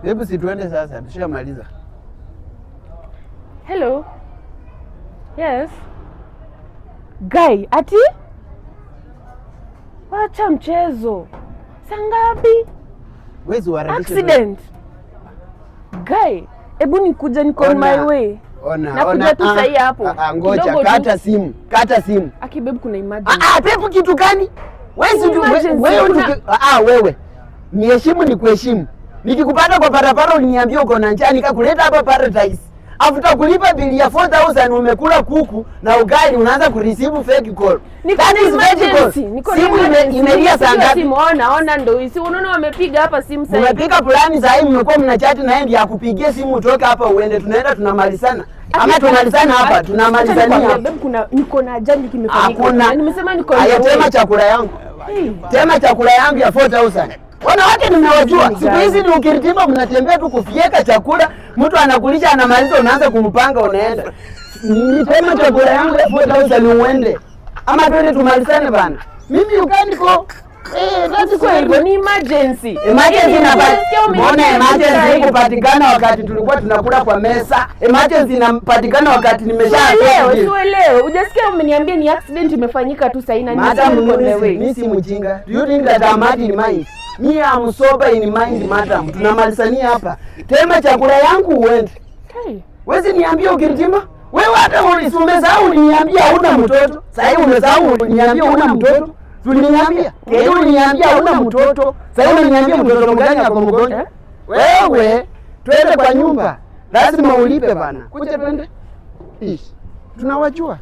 Hebu si tuende sasa, tushamaliza. Hello. Yes. Guy, ati? Wacha mchezo. Saa ngapi? Wewe uharakishe. Accident. Guy, hebu nikuja, niko on my way. Ona, Nakuja ona. tu sahi hapo. Ah, ah, ngoja, Kidogo tu. Kata simu. Kata simu. Aki babe, kuna emergency. Ah, ah, pepo kitu gani? Wewe si Emergency, wewe ah, ah, wewe. Niheshimu ni kuheshimu. Nikikupata kwa barabara uliniambia uko na njaa, nikakuleta hapa Paradise. After kulipa bili ya 4000, umekula kuku na ugali, unaanza kureceive fake call. Niko That na is fake call. emergency. Niko na Simu emergency. imelia saa Nimepigiwa ngapi? simu. Ona, ona ndo hii. Si unaona wamepiga hapa simu sasa hivi. Mmepiga plani saa hii, mmekuwa mnachati na yeye ndiye akupigie simu utoke hapa uende, tunaenda tunamalizana. Ama tunamalizana hapa, tunamalizania hapa. Babe, kuna niko na ajali kimefanyika. Hakuna. Nimesema niko na Aya, tema chakula yangu. Hey. Tema chakula yangu ya 4000. Wanawake nimewajua. Siku hizi ni ukiritimba, mnatembea tu kufyeka chakula, mtu anakulisha anamaliza, unaanza kumpanga unaenda. Nitema chakula yangu ya 4000 uende. Ama twende tumalizane bana. Mimi you can't go. Eh, that is Kwa very hivyo ni emergency. Emergency Yaani, na unasikia mbona umenipigia emergency time. Haikupatikana wakati tulikuwa tunakula kwa meza? Emergency inapatikana wakati nimesha Siuelewe, siuelewe. Hujasikia umeniambia ni accident imefanyika tu sahii na Madam, nimesema niko on the mimi way. mimi si mjinga. Do you think that I'm mad in mind? Me, I'm sober in mind, madam. Tunamalizania hapa. Tema chakula yangu uende. Hey. Wezi niambia ukiritimba? Wewe hata umesahau uliniambia huna mtoto. Sasa hivi umesahau uliniambia huna mtoto. Uliniambia. Kedi uliniambia huna mtoto. Sasa hivi unaniambia mtoto mgani ako mgonjwa? Eh? Wewe twende kwa nyumba. Lazima ulipe bana. Kuja twende. Ish. Tunawajua.